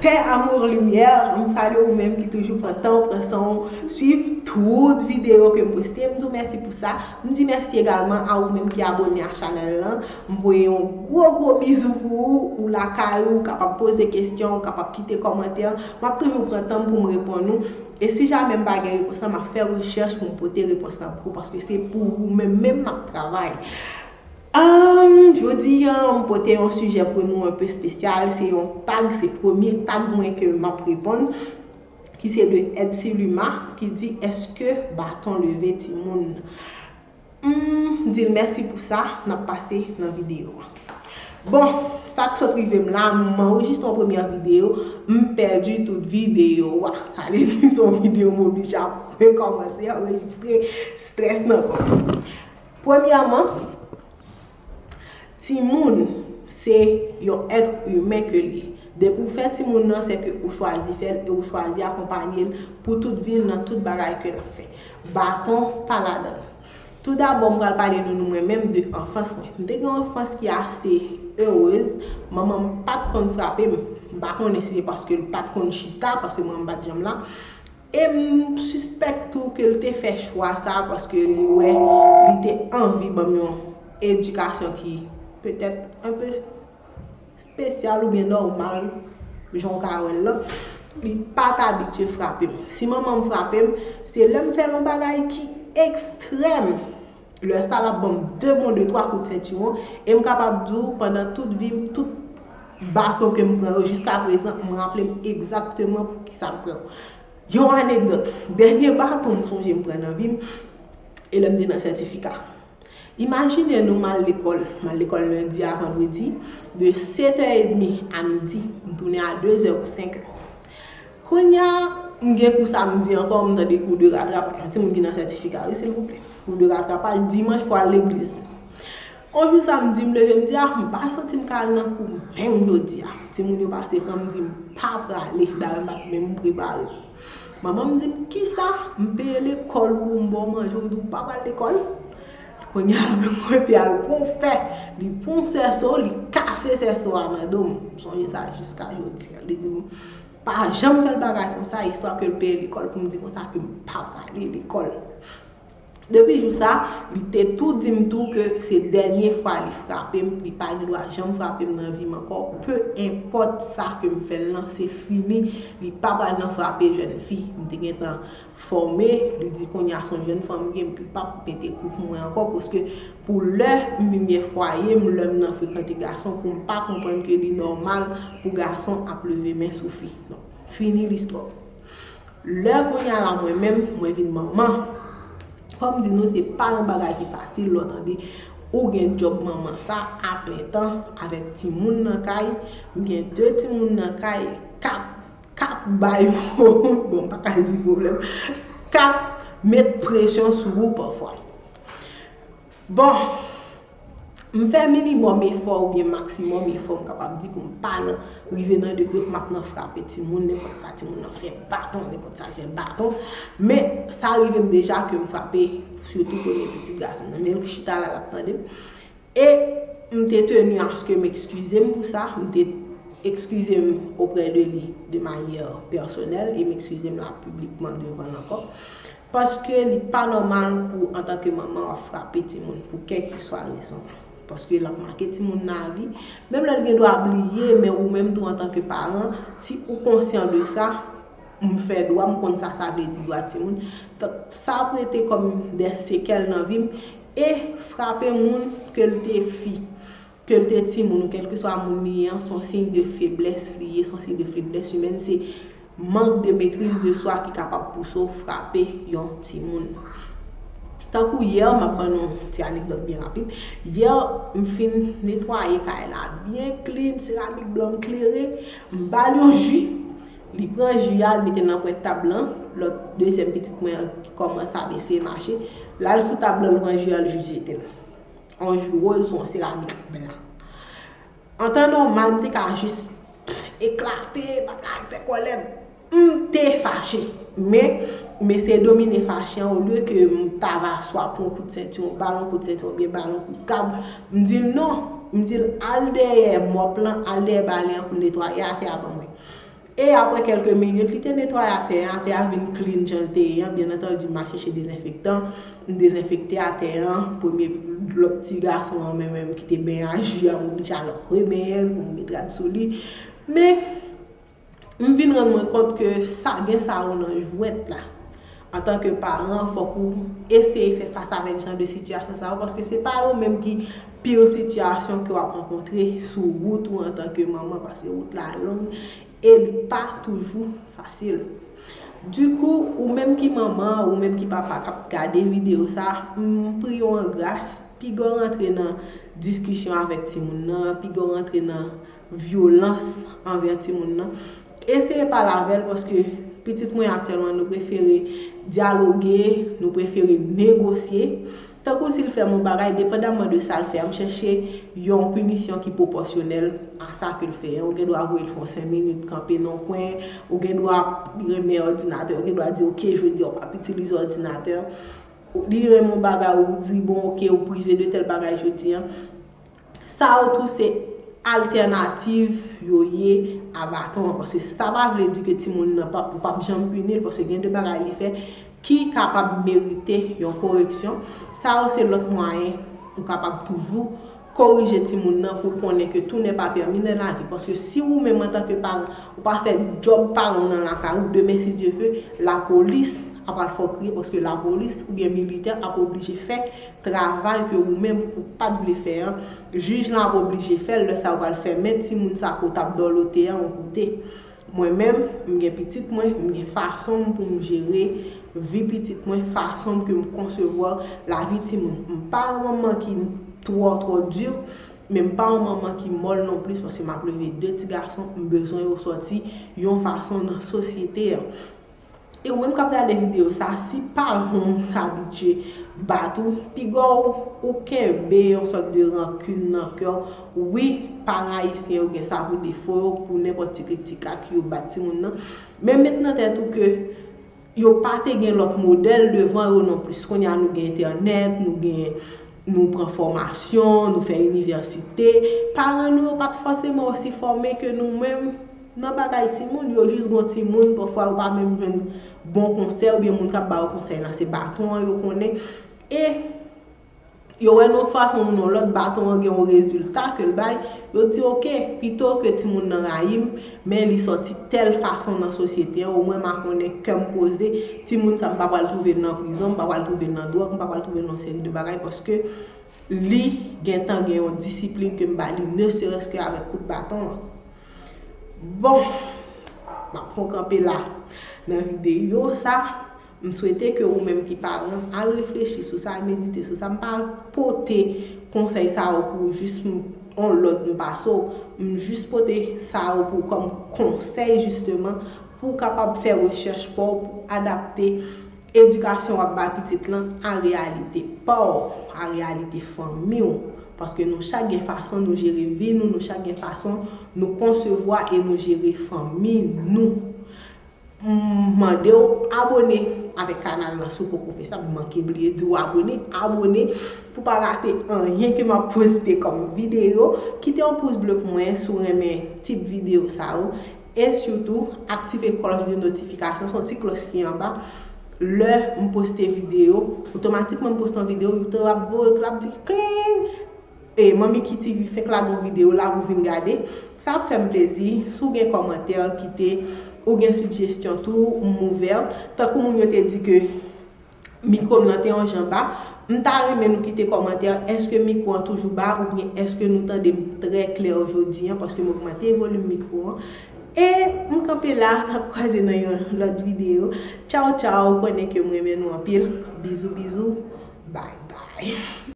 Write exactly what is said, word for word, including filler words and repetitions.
Chè amour limyè, m salye ou menm ki toujou pran tan w, pran san w, swiv tout videyo ke m poste. M di w mèsi pou sa. M di mèsi egalman a ou menm ki abone a chanèl lan. M voye yon gwo gwo bizou pou ou, ou lakay ou, ou kapab poze kesyon, ou kapab kite kòmantè. M ap toujou pran tan m pou m reponn ou. E si jamè m pa gen repons lan, m ap fè rechèch pou m pote repons lan pou ou, paske se pou ou menm menm m ap travay. Ahn, jodi a, m pote yon sijè pou nou enpe espesyal. Se yon tag, se premye tag mwen ke m ap reponn, ki se de Edcy Luma, ki di, èske baton leve timoun? Hmm, m di l mèsi pou sa, n ap pase nan videyo a. Bon, sa k sot rive m la, m anrejistre yon premyè videyo, m pèdi tout videyo a. Sa vle di se yon videyo m oblije ap rekòmanse, anrejistre, strès nan kò m. Premyèman, timoun se yon èt imen ke l ye. Depi w fè timoun nan, se ke ou chwazi fè l e ou chwazi akonpanye l pou tout vi l nan tout bagay ke l ap fè. Baton pa ladan l. Toudabò, m pral pale nou, nou mwen menm de anfans mwen. M te gen yon anfans ki ase erez. Manman m pa t konn frape m. M pa konnen si se paske l pa t konn chita, paske manman m pa t janm la. E m sispèk tou ke l te fè chwa sa a paske li wè li te anvi ban m yon edikasyon ki petèt enpe espesyal oubyen nòmal, jan w ka wè l lan. Li pa t abitye frape m. Si manman m frape m, se lè m fè yon bagay ki ekstrèm. Lè sa l ap ban m de bon de twa kout sentiwon, e m kapab di w, pandan tout vi m, tout baton ke m pran yo jiska prezan, m raple m egzakteman poukisa m pran yo. Yon anekdòt, dènye baton m sonje m pran nan vi m, e lè m te nan sètifika. Imajine nou, m al lekòl, m al lekòl lendi a vandredi, de sèt è edmi a midi, m tounen a de zè pou senk è. Kounye a, m gen kou samdi ankò, m tande kou de ratrapaj. Yon timoun ki nan sètifika, wi, silvouplè. Kou de ratrapaj, dimanch, fò al legliz. Yon jou samdi, m leve, m di, ah, m pa santi m ka al nan kou menm jodi a. Timoun yo pase pran m, di m pa prale, dayè m pa t menm prepare. Manman m di m, kisa? M peye lekòl pou m ba w manje, ou di w pa pral lekòl? Kounye a, menm mwen te al pran fè. Li pran sèso, li kase sèso a nan do m. M sonje sa jiska jodi a. Li di m, pa janm fè l bagay konsa, istwa ke l peye lekòl pou m di konsa ke m pa prale lekòl. Depi jou sa, li te tou di m tou ke se dènye fwa li frape m, li pa gen dwa janm frape m nan vi m ankò, pe enpòt sa ke m fè l lan, se fini, li pa pral nan frape jèn fi. M te gentan fòme, li di kounye a se yon jèn fanm m ye, li p ap mete kou pou mwen ankò, paske pou lè m vin gen fwaye m, lè m nan frekante gason, pou m pa konprann ke li nòmal pou gason ap leve men sou fi. Donk, fini listwa. Lè kounye a la, mwen menm, mwen vin manman. Fò m di nou, se pa yon bagay ki fasil lè w tande ou gen djòb manman sa a plen tan avèk timoun nan kay. M gen de timoun nan kay, k ap, k ap bay, bon, m pa ka di pwoblèm, k ap met presyon sou ou pafwa. Bon, m fè minimòm efò oubyen maksimòm efò m kapab di pou m pa nan, rive nan degre pou m ap nan frape timoun, nenpòt sa timoun nan fè baton, nenpòt sa l fè baton. Men, sa rive m deja ke m frape, sitou premye pitit gason m nan. Men l chita la, l ap tande m. E m te tenu à ce que m ekskize m pou sa, m te ekskize m auprès de li de manière personnelle e m ekskize m la piblikman devan l ankò. Paske li pa nòmal pou, antanke manman, w ap frape timoun pou kèlkeswa rezon. Paske l ap make timoun nan avi. Menm lè l gen dwa bliye, men ou menm tou, antanke paran, si ou konsyan de sa, m fè dwa, m konn sa sa vle di, dwa timoun. Donk, sa ap rete kòm de sekèl nan vi m. E frape moun, ke l te fi, ke l te timoun, ou kèlkeswa moun li ye an, se yon siy de feblès li ye, se yon siy de feblès imèn, se mank de maîtrise de soi ki kapab pouse w frape yon timoun. Tankou yè, m ap ban nou ti anekdòt byen rapid. Yè, m fin netwaye kay la byen clean, seramik blan m klere, m ba l yon ji, li pran ji a, l mete l nan pwent tab lan, lòt dezyèm pitit mwen an ki kòmanse ap eseye mache, l al sou tab lan, l pran ji a, l jis jete l. Yon ji woz sou yon seramik blan. An tan nòmal, m te ka jis eklate, bagay, fè kòlè. M te fache. Men, m eseye domine fache an, olye ke m ta va swa pran yon kout sentiwon, ba l yon kout sentiwon, oubyen ba l yon kout kab. M di l non. M di l al dèyè mòp lan, al dèyè bale an pou l netwaye atè a ban mwen. E apre kèlke minit, li te netwaye atè a, atè a vin clean jan l te ye an. Byen antandi, m al chèche dezenfektan, m dezenfekte atè a. Premye, lòt ti gason an, men menm ki te benyen ak ji a, m oblije al rebenyen l pou m met rad sou li. Men, m vin rann mwen kont ke sa, gen sa yo nan jwèt la. Antanke paran, fòk ou eseye fè fas avèk jan de sitiyasyon sa yo, paske se pa yo menm ki pire sitiyasyon ke w ap rankontre sou wout ou antanke manman, paske wout la long e li pa toujou fasil. Dikou, ou menm ki manman, ou menm ki papa k ap gade videyo sa, m priye w an gras, piga w rantre nan diskisyon avèk timoun nan, piga w rantre nan vyolans anvè timoun nan. Eseye pale avè l, paske pitit mwen aktyèlman, nou prefere dyaloge, nou prefere negosye. Tankou si l fè m yon bagay, depandamman de sa l fè a, m chèche yon pinisyon ki pwopòsyonèl a sa ke l fè a. Ou gen dwa voye l fè yon senk minit kanpe nan yon kwen, ou gen dwa renmen òdinatè, ou gen dwa di, "Oke, jodi a w p ap itilize òdinatè." Li renmen yon bagay, ou di, "Bon, oke, ou prive de tèl bagay jodi a." Sa yo tou se altènativ yo ye a baton an, paske sa pa vle di ke timoun nan p ap, ou p ap janm pini l, paske gen de bagay li fè ki kapab merite yon koreksyon. Sa yo se lòt mwayen ou kapab toujou korije timoun nan pou l konnen ke tout n'est pas permis dans la vie. Paske si ou menm antanke paran, ou pa fè djòb paran w nan lakay ou, demen, si Dye ve, lapolis ap al fè w kriye, paske lapolis oubyen militè ap oblije fè travay ke ou menm ou pa t vle fè an. Jij lan ap oblije fè l, lè sa yo pral fèmen timoun sa ke w t ap dòlote an yon kote. Mwen menm, m gen pitit mwen, m gen fason m pou m jere vi pitit mwen, fason m ke m konsevwa lavi timoun. M pa yon manman ki twò, twò di, men m pa yon manman ki mòl non plis, paske m ap leve de ti gason, m bezwen yo sòti yon fason nan sosyete an. E ou menm k ap gade videyo sa, si paran w abitye bat ou, piga w ou kenbe yon sòt de rankin nan kè w. Wi, paran ayisyen yo gen sa pou defo yo, pou nenpòt ti krik ti krak yo bat timoun nan. Men met nan tèt ou ke yo pa te gen lòt modèl devan yo non plis. Kounye a nou gen entènèt, nou gen, nou pran fòmasyon, nou fè inivèsite. Paran nou yo pa t fòseman osi fòme ke nou menm nan bagay timoun, yo jis gon timoun, pafwa yo pa menm jwenn bon konsèy, oubyen moun k ap ba yo konsèy lan se baton an yo konnen. E yo wè nan yon fason ou nan yon lòt, baton an gen yon rezilta ke l bay, yo di, "Oke, pito ke timoun nan rayi m, men li sòti tèl fason nan sosyete an, omwen m a konnen kè m poze, timoun sa m pa pral twouve l nan prizon, m pa pral twouve l nan dwòg, m pa pral twouve l nan yon seri de bagay, paske li gentan gen yon disiplin ke m ba li, ne serait-ce que avèk kout baton an." Bon, m ap fè yon kanpe la nan videyo sa. M swete ke ou menm ki paran, al reflechi sou sa, al medite sou sa. M pa pote konsèy sa yo pou jis m, yon lòd m pase w. M jis pote sa yo pou kòm konsèy, jisteman, pou w kapab fè rechèch pa w, pou adapte edikasyon w ap bay pitit lan a reyalite pa w, a reyalite fanmi w. Paske nou chak gen fason nou jere vi nou, nou chak gen fason nou konsevwa e nou jere fanmi nou. M mande w abone avèk kanal lan si w poko fè sa. M manke bliye di w abone, abone pou pa rate anyen ke m ap poste kòm videyo. Kite yon pous ble pou mwen si w renmen tip videyo sa yo. E sitou, aktive klòch de notifikasyon, se yon ti klòch ki anba. Lè m poste videyo, otomatikman m poste yon videyo, YouTube ap voye l, l ap di kling! E Manmi Ki TV fenk lage yon videyo la pou vin gade. Sa ap fè m plezi. Si w gen kòmantè, kite. Ou gen sijesyon tou, m ouvè. Tankou moun yo te di ke mikwo m nan te yon jan ba, m ta renmen nou kite kòmantè, èske mikwo an toujou ba oubyen èske nou tande m trè klè jodi an, paske m ogmante volim mikwo an. E m kanpe la, n ap kwaze nan yon lòt videyo. Tchaw, tchaw, konnen ke m renmen nou anpil. Bizou, bizou. Bye, bye.